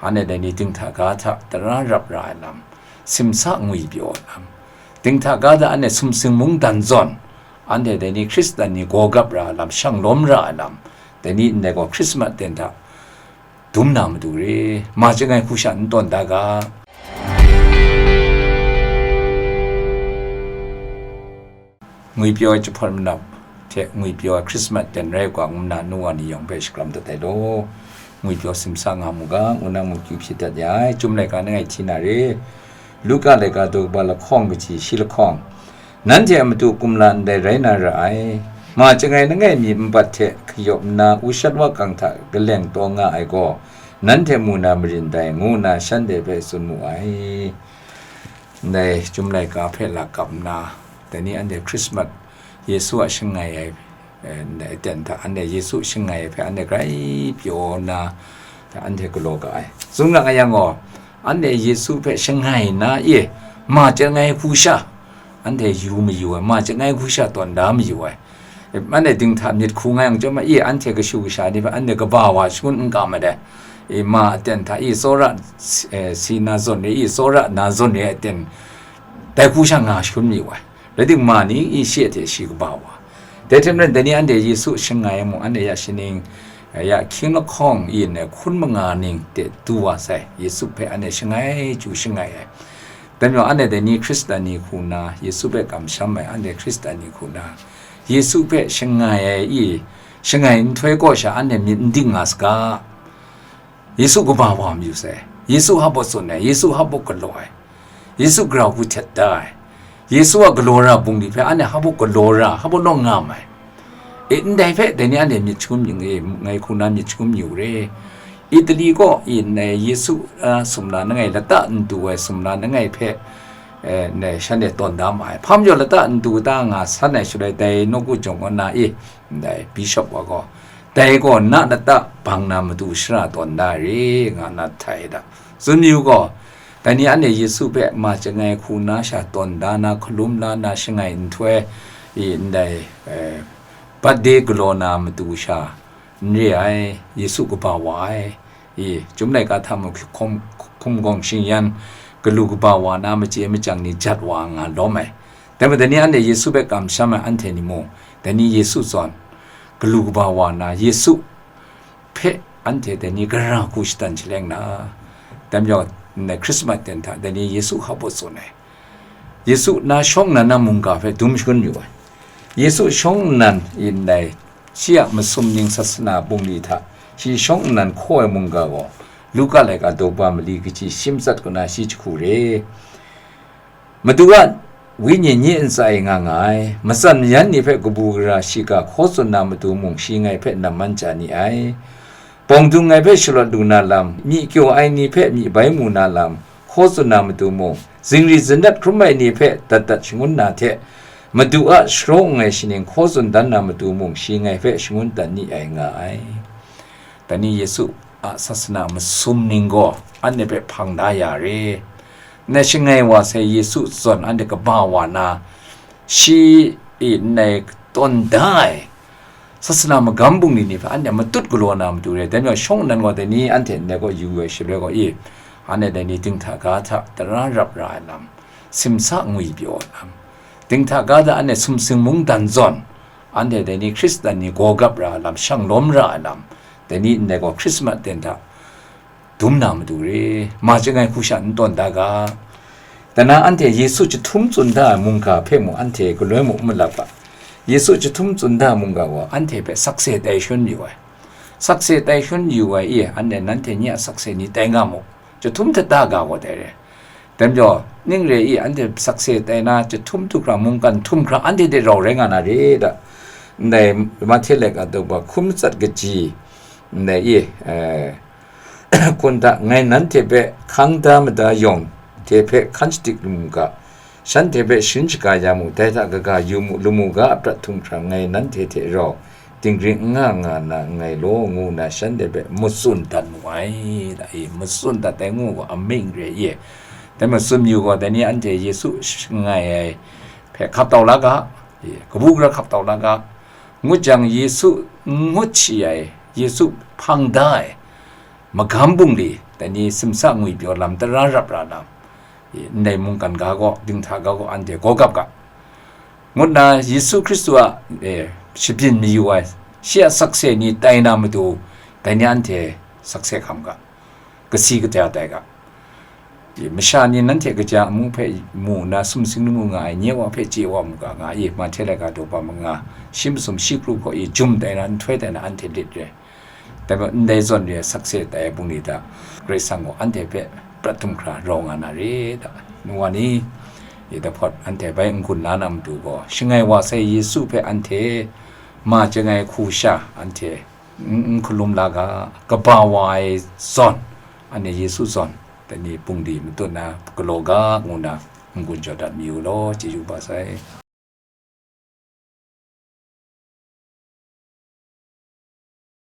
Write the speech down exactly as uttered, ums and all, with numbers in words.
Anhte dai ni dinghta ga hta tara rap ra ai lam, simsa ngwi pyaw ai lam, dinghta ga hta anhte sumsing mungdan zawn, anhte dai ni Hkristan ni gaw gap ra ai lam, shanglawm ra ai lam, dai ni ndai gaw Hkrismat ten hta dum na matu re, ma chyangai hku sha n tawn da ga. Ngwipyaw ai jahpawt manap hte ngwipyaw ai Hkrismat ten rai u ga, ngu nna nu wa ni yawng hpe shakram dat ai law. Ngwipyaw simsa nga mu ga, ngu na mungkyu hpyi dat ya ai. Chyum laika langai hti na re. Luka laika daw kaba lahkawng kaji shi lahkawng. Nanhte a matu kumla ndai rai na ra ai. Ma chyangai langai mi nbat hte hkayawp nna, wushat wakang hta kaleng taw nga ai gaw, nanhte mu na marin dai, ngu nna shanhte hpe tsun mu ai. Ndai Chyum laika hpe lakap nna, dai ni anhte Hkrismat, Yesu a shangai ai, eh, ndai aten hta, anhte Yesu shangai ai hpe anhte grai pyaw nna, anhte galaw ga ai. Tsun nga yang gaw, anhte Yesu hpe shangai nna, e, ma chyangai hku sha, anhte yu mayu ai, ma chyangai hku sha tawn da mayu ai. Anhte dinghta myit hku nga yang chyawm ai, e, anhte kashu kasha ni hpe anhte kaba wa shangun n kam ai dai. E, ma aten hta, e, tsawra, eh, si na zawn re, e, tsawra na zawn re aten, dai hku sha nga shangun mayu ai. Rai timung, ma ni, e, shi hte shi kaba wa. Dai hte maren, dai ni anhte Yesu shangai ai mung, anhte ya shaning, eh, ya hkying lahkawng, e, ndai hkun manga ning hte du wa sai, Yesu hpe anhte shangai chyu shangai ai. Dai majaw, anhte dai ni Hkristan ni hku nna, Yesu hpe kamsham ai, anhte Hkristan ni hku nna, Yesu hpe shangai ai, e, shangai nhtoi kaw sha anhte myit n ding nga saga. Yesu kaba wa mayu sai, Yesu hpa baw tsun ai, Yesu hpa baw galaw ai, Yesu grau hku htet da ai, Yesu a galaw ra bungli hpe anhte hpa baw galaw ra, hpa baw nawng ngam ai. E, ndai hpe dai ni anhte myit shangun yu, e, ngai hku na myit shangun yu re. Italy kaw, e, ndai Yesu, a, sumla langai, lata n du ai sumla langai hpe, e, ndai shanhte tawn da ma ai. Hpa majaw lata n du da nga san ai shaloi, dai nawku jawng kaw na, e, ndai bishop wa gaw, dai gaw na lata bang na matu shara tawn da re, nga nna htai da. Tsun yu gaw, dai ni anhte Yesu hpe ma chyangai hku na sha tawn da na, hkalum la na shangai nhtoi, e, ndai, eh, birthday galaw na matu sha n re ai, Yesu kaba wa ai, e, Chyum laika hta mung hkum, hkum gawng shingyan, galu kaba wa na machye machyang ni jat wa nga lawm ai. Dai majaw, dai ni anhte Yesu hpe kamsham ai anhte ni mung, dai ni Yesu zawn, galu kaba wa na, Yesu hpe anhte dai ni gara hku shatan shaleng na, dai majaw, ndai Hkrismat ten hta dai ni Yesu hpa baw tsun ai. Yesu na shawng nnan na mungga hpe dum shangun yu ai. Yesu shawng nnan, e, ndai, shi a masum ning sasana bungli hta, shi shawng nnan hkaw ai mungga gaw, Luka laika daw kaba mali kaji shi matsat kaw na shi jahku re. Madu a Wenyi nye ntsa e nga nga ai, matsan mayan ni hpe kabu gara shiga hkaw tsun na matu mung shi ngai hpe namman chya ni ai. Bawng dung ai hpe shalawt lu na lam, myi kyaw ai ni hpe myi bai mu na lam, hkaw tsun na matu mung, zingri zindat hkrum ai ni hpe dat dat shangun na hte, Madu a sharaw n-, ai shaning hkaw tsun dan na matu mung, shi ngai hpe shangun dat ni ai nga ai. Dai ni Yesu a sasana masum ning gaw anhte hpe hpang da ya re. Ndai shangai wa sai Yesu zawn anhte kaba wa na, shi e ndai tawn da ai sasana magam bungli ni hpe anhte matut galaw na matu re. Dai majaw shawng nnan gaw dai ni anhte ndai kaw yu ai shaloi gaw, e, anhte dai ni dinghta ga hta tara rap ra ai lam, simsa ngwi pyaw ai lam, dinghta ga hta anhte sumsing mungdan zawn, anhte dai ni Hkristan ni gaw gap ra ai lam, shanglawm ra ai lam, dai ni ndai gaw Hkrismat ten hta dum na matu re, ma chyangai hku sha n tawn da ga. Dai na anhte Yesu chyahtum tsun da ai mungga hpe mung anhte galoi mung n malap ga. Yesu chyahtum tsun da ai mungga gaw anhte hpe sakse tai shangun yu ai. Sakse tai shangun yu ai, e, anhte nanhte nye a sakse ni tai nga mu. Chyahtum hta da ga gaw dai re. Dai majaw, ning re i, anhte sakse tai na, chyahtum htu hkra, mungkan htum hkra, anhte de rau rai nga na re da. Ndai Mahte laika daw kaba hkum tsat kaji, ndai i, eh, hkun hta, ngai nanhte hpe hkang da mada yawng hte hpe hkan shadik lu mu ga, shanhte hpe sharin shaga ya mu, dai hta kaga yu mu, lamu ga a prat htum hkra ngai nanhte hte rau dinggring n nga nga na nngai law, ngu nna shanhte hpe matsun dat mu ai, da, e, matsun dat ai ngu gaw amying re ye. Dai matsun yu gaw, dai ni anhte Yesu shangai ai hpe hkap tau la ga, e, kabu gara hkap tau la ga, ngut jang Yesu n ngut shi ai, Yesu hpang da ai, magam bungli, dai ni simsa ngwi pyaw lam, tara rap ra lam, e, ndai mungkan ga gaw, dinghta ga gaw anhte gaw gap ga, ngut na Yesu Hkristu a, e, shabyin mayu ai, shi a sakse ni tai na matu, dai ni anhte sakse hkam ga, kasi kaja tai ga. E, masha ni nanhte kaja amu hpe mu nna, sumsing lamu nga ai, nye wa hpe chye wa mu ga nga i, Mahte laika daw pa manga, shi masum shi kru hkaw i, jum tai na, nhtoi tai na, anhte lit re. Dai majaw, ndai zawn re ai sakse tai ai bungli hta, Karai Kasang gaw anhte hpe prat htum hkra rau nga na re ta? Nu wa ni, e, dahpawt anhte bai n-gun la na matu gaw, shangai wa sai Yesu hpe anhte ma chyangai hku sha anhte n, n hkalum la ga, kaba wa ai zawn, anhte Yesu zawn, dai ni bungli matut na galaw ga, ngu na n-gun jaw dat mayu law, chyeju kaba sai.